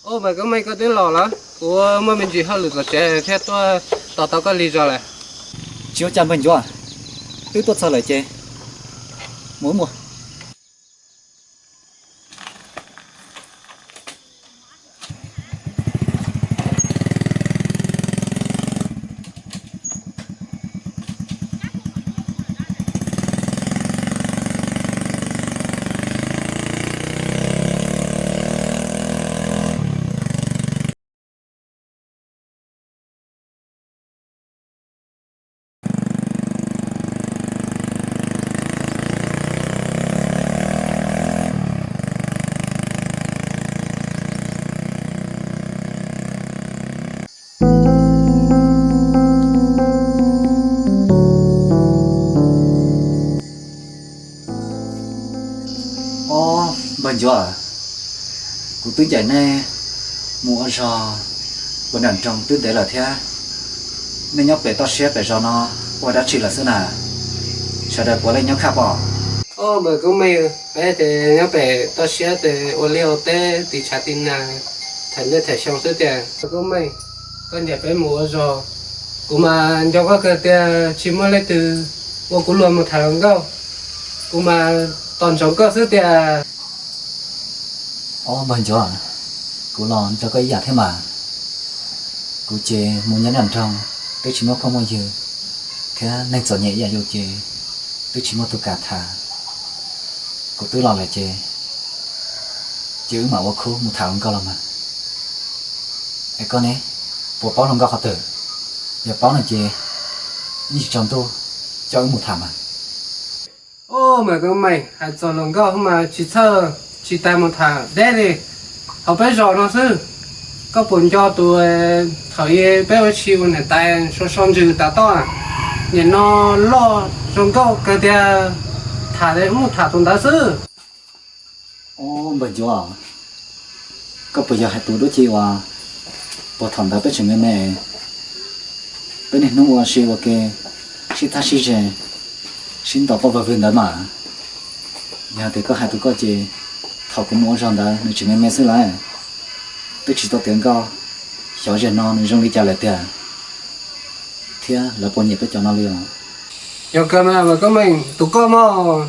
Ub, Npawg Koob Meej, koj twb los los? Kuv muaj me ntsis hauj lwm tom tsev thiab tuaj tos tau koj lig zog lawm. Tsis ua cas Npawg Ncuav, twb tuaj txog lawm ces mus wb mus. Ob, Npawg Ncuav, kuv twb ncaim nej mus ua zog ua nram nroog twb ntev lawm thiab. Nej nyob pem toj siab pem zos no ua dab tsi lawm xwb na? Sawv daws puav leej nyob khaj pom. Ob, Npawg Koob Meej, peb ces nyob pem toj siab ces ua liaj ua teb tiv tshav tiv nag, them liaj them xyoo xwb tiag. Npawg Koob Meej, koj ncaim peb mus ua zog, kuv mas nco koj kawg tiag, tsis muaj leej twg ua kuv luag mus tham hluas nkauj, kuv mas tos ntsoov koj xwb tiag. Ob, Npawg Ncuav, kuv los nrog koj ib yam thiab mas. Kuv ces mus nyob nram nroog twb tsis muaj phooj muaj ywg, thiab neeg txom nyem ib yam yus ces twb tsis muaj tus kam tham. Kuv twb los lawm ces, ces wb mam ua khub mus tham hluas nkauj los mas. Es koj ne, puas paub hluas nkauj qhov twg? Yog paub no ces ib tsam tsaus ntuj coj wb mus tham mas. Ub, Npawg Koob Meej, hais txog hluas nkauj mas tsis txhawj tsis tas mus tham deb li hauv peb zos no xwb. Koj puas nco tus thaum peb ua si ua niam tais so so ntsws tas toj, nim no loj zoo nkauj kawg tiag, tham mus tham tus ntawd xwb. Ub, Npawg Ncuav, koj puas yog hais tus duab ci uas puag thaum ntawd peb tseem me me, peb niaj hnub ua si ua ke, sib thab sib ze, sib ntaus poj vawg vwg ntawd mas? Yog tias koj hais tus koj ces thaum kuv mus ua zog ntawd nws tseem me me xwb lawm. Twb tsis tau tiav nkauj, xyov zaum no nws zoo li cas lawm tiag, thiab lawv puas nyiam peb cov no li os? Yog kawg mas Npawg Koob Meej, tus koj mas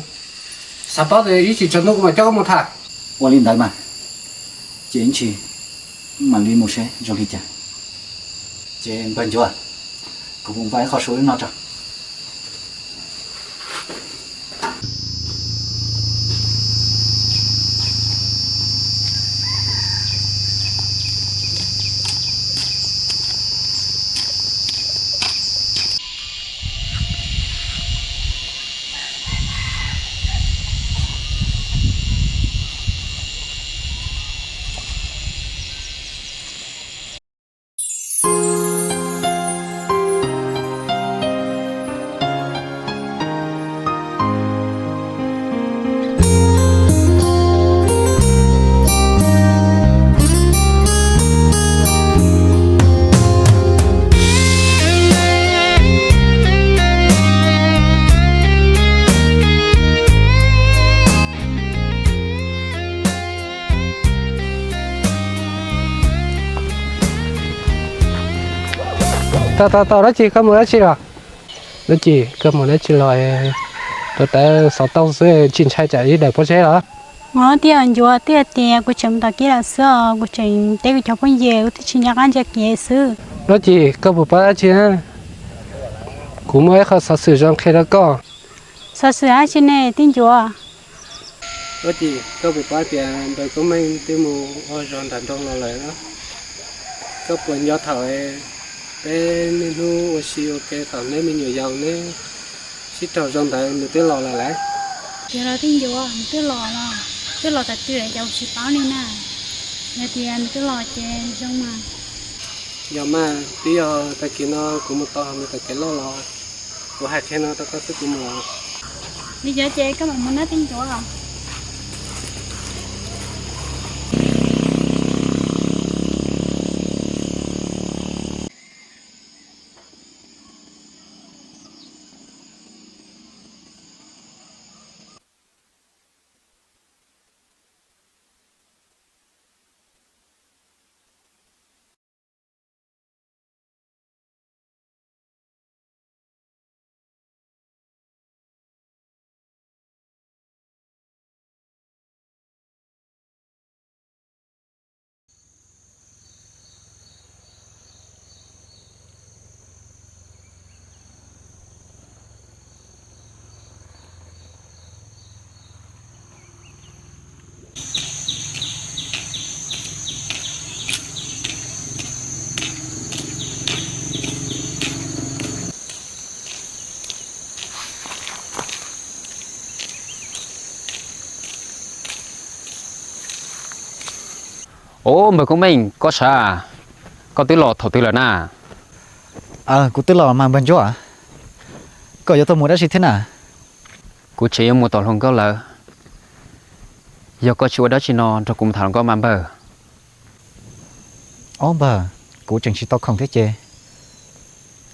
xav paub tias ib tsam tsaus ntuj kuv mam coj koj mus tham. Ua li ntawd mas, ces ib ntsis mam li mus seb zoo li cas. Ces Npawg Ncuav, kuv mus npaj ib qho su wb noj tso. Tau tau tau, dab tsi koj mus dab tsi los? Dab tsi koj mus dab tsi los? Rau tawv xov tooj xwb tsis ntshai tsam ib daim pob zeb los? Ua tiag Ncuav, twb tias kuv tseem mus tom kev lawm xwb os, kuv tseem teb kuv cov phooj ywg, kuv twb tsis nco qab ntsia kev xwb. Dab tsi koj puas paub dab tsi na? Kuv muaj ib qho xov xwm zoo qhia rau koj. Xov xwm dab tsi ne tij Ncuav? Dab tsi koj puas paub tias Npawg Koob Meej twb mus ua zog nram nroog los lawm? Koj puas nco thaum peb niaj hnub ua si ua ke thaum neb me nyuam yaus neb sib raug zoo ntawd nws twb los lawm lauj? Yog los tij Ncuav, nws twb los los, twb los tas twg lawm cas kuv tsis paub li na? Yog tias nws twb los ces zoo mas. Yog mas, twb yog tag kis no kuv mus tau nws tom kev loj los kuv hais qhia no rau koj xwb kuv mus los. Li cas ces koj mam mus nawb tij Ncuav. Ov, npawg Koob Meej, koj sav, koj twb los thaum twg lawm na? Kuv twb los mas npawg Ntsuab. Koj yuav tuaj mus dab tsi thiab na? Kuv tseem yuav mus tom hluas nkauj lawm. Yog koj tsis ua dab tsi no nrog kuv mus tham hluas nkauj mas npawg. Ov npawg, kuv tseem tsis tau khoom thiab ces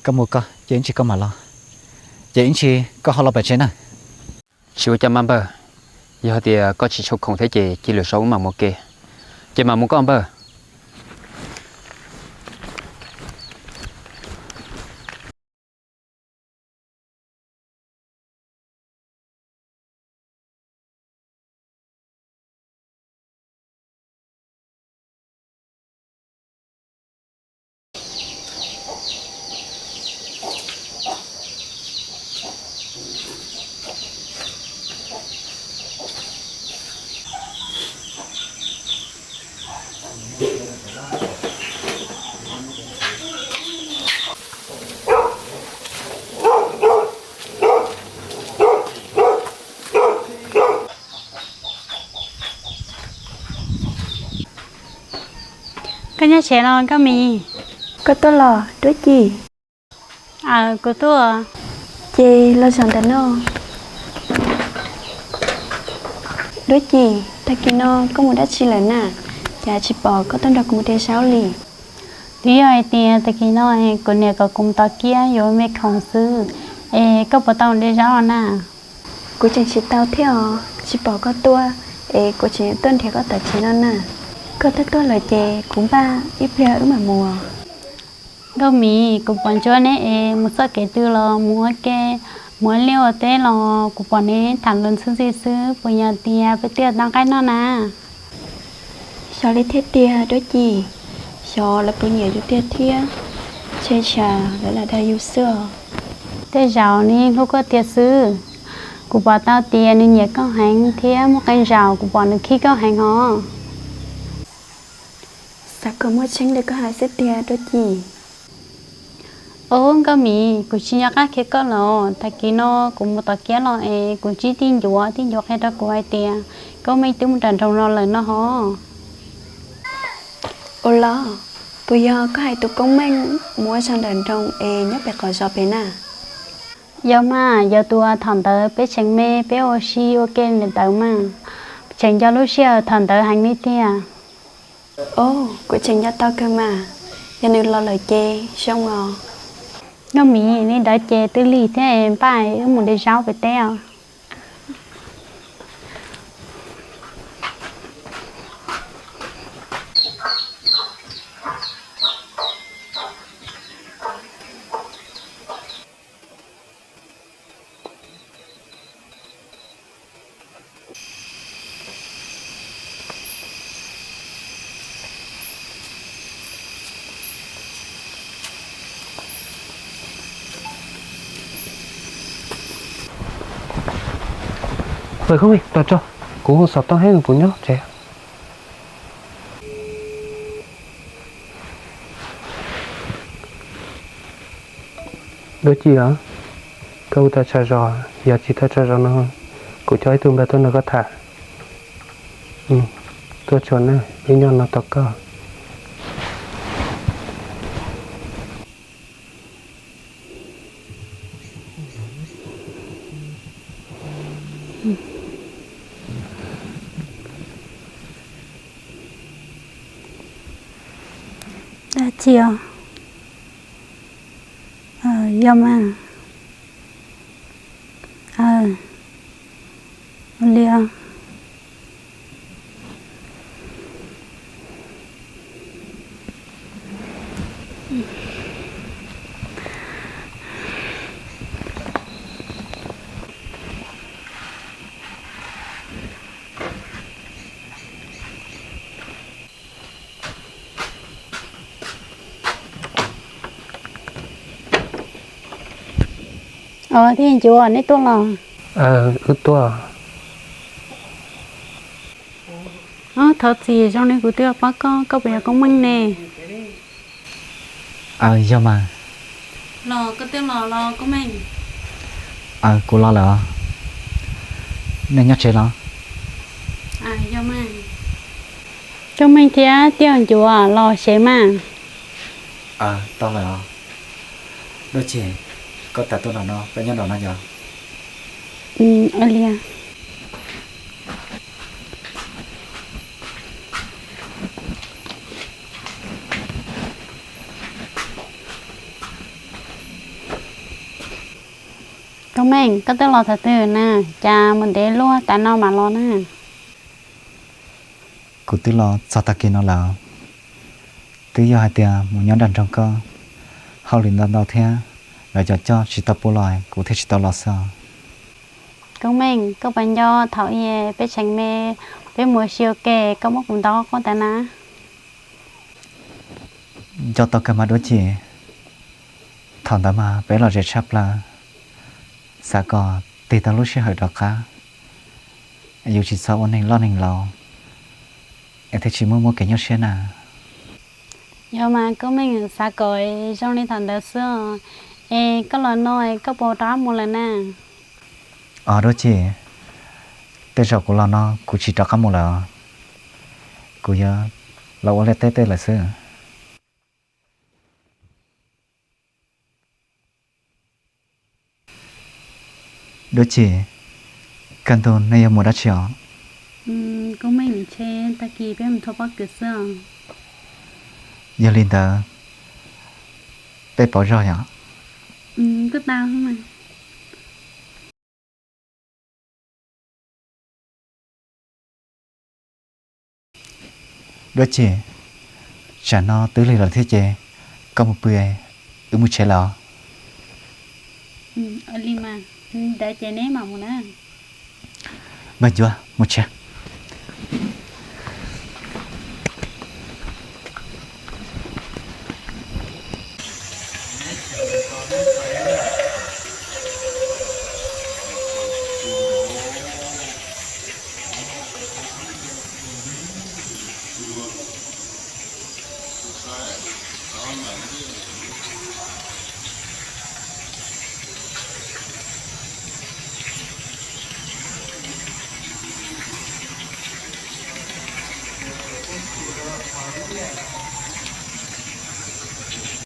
koj mus koj, ces ib ntsis koj mam los. Ces ib ntsis koj ho los pem tsev na. Tsis ua cas mas npawg, yog hais tias koj tsis tshua khoom thiab ces cia lwm zaus wb mam mus ua ke. Ces mam mus koj npawg. Koj nyob tsev los Nkauj Mim? Koj tuaj los Duab Ci? Aws, kuv tuaj. Ces los zaum ntawm no. Duab Ci, tag kis no koj mus dab tsi lawm na? Cas tsis pom koj tuaj nrog kuv mus de zaub li? Twb yog hais tias tag kis no kuv niam kom kuv mus tom kiab yuav me khoom xwb, es koj puas tau mus de zaub los na? Kuv tseem tsis tau thiab os, tsis pom koj tuaj, es kuv tseem tuaj nrhiav koj tom tsev no na. Koj twb tuaj lawm ces kuv npaj ib pliag wb mam mus. Nkauj Mim, kuv pom Ntsuab neb es mus txoj kev twg los mus ua ke, mus ua liaj ua teb los kuv pom neb tham luag ntxhi ntxhi xwb, puas yog tias peb twb tau nqaij noj na? Xyov li thiab tiag Duab Ci, xyov lawv puas nyiam yus tiag thiab, ntshe tsam lawv lam dag yus xwb os. Tej zaum nws yeej hlub koj tiag xwb, kuv pom tau tias nws nyiam koj heev thiab muaj qee zaum kuv pom nws khib koj heev os. Xav kom muaj tseeb li koj hais xwb tiag Duab Ci. Ov Nkauj Mim, kuv tsis nco qab qhia koj los, tag kis no kuv mus tom kiab los es kuv ntsib tij ncuav, tij ncuav qhia rau kuv hais tias Koob Meej twb mus nram nroog no lawm no hos. Ua los, puas yog koj hais tus Koob Meej mus ua zog nram nroog es nyob pem qhov zos pem na? Yog mas, yog tus uas thaum ntawd peb tseem me peb ua si ua ke li ntawd mas, tseem nco lub sij hawm thaum ntawd heev li tiag. Ov, kuv tseem nco tau kawg mas, yog nws los lawm ces zoo os. Nkauj Mim, li ntawd ces twb lig thiab, npaj wb mus de zaub pem teb os. Tos tso, kuv hu xov tooj thiab kuv nyob tsev. Duab Ci os, koj hu tau tsaug zog, yog tsis tau tsaug zog no kuv coj ib tug npawg tuaj nrog koj tham. Tuaj tsuag na, wb nyob no tos koj. Dab tsi os? Yog mas. Ua li os. Os, tij Ncuav, neb tuaj los? Wb tuaj. Thov txim, zoo li kuv twb paub koj, koj puas yog Koob Meej ne? Yog mas. Los koj twb los los Koob Meej? Kuv los lawm os. Nej nyob tsev los? Yog mas. Koob Meej thiab Tiaj Ncuav los sev mas. Tau lawm os. Dua Ceg, koj tas tuaj nram no, koj nyob nram no yog? Ua li. Koob Meej, koj twb los thaum twg na? Cas mus ntev luaj tav no mam los na? Kuv twb los txog tag kis no lawm. Twb yog hais tias mus nyob nram nroog koj, hauj lwm ntau ntau thiab, lawv cov coj tsis tau pub los kuv thiaj tsis tau los xwb os. Koob Meej, koj puas nco thaum peb tseem me, peb mus ua si ua ke koj muab kuv ntaus quaj tas na? Nco tau kawg mas Dua Ceg. Thaum ntawd mas peb lom zem tshaj plaws, xav kom tig tau lub sij hawm rov qab, yus tsis txhob ua neeg loj neeg laus, es thiaj tsis muaj muaj kev nyuaj siab na. Yog mas Koob Meej, xav kom zoo li thaum ntawd xwb os. Es koj los no koj puas rov qab mus lawm na? Os Dua Ceg, tej zaum kuv los no kuv tsis rov qab mus lawm os. Kuv yuav los ua liaj teb tej lawm xwb. Dua Ceg, kaj ntug nej yuav mus dab tsi os? Koob Meej, ntshe tag kis peb mus thau pob kws xwb os. Yog li ntawd, peb pauv zog yom? Kuj tau. Dua Ceg, tsam no twb lig lawm thiab ces koj mus pw, wb mus tsev lawm os. Ntawd ces neb mam mus na. Npawg Ncuav, mus tsev.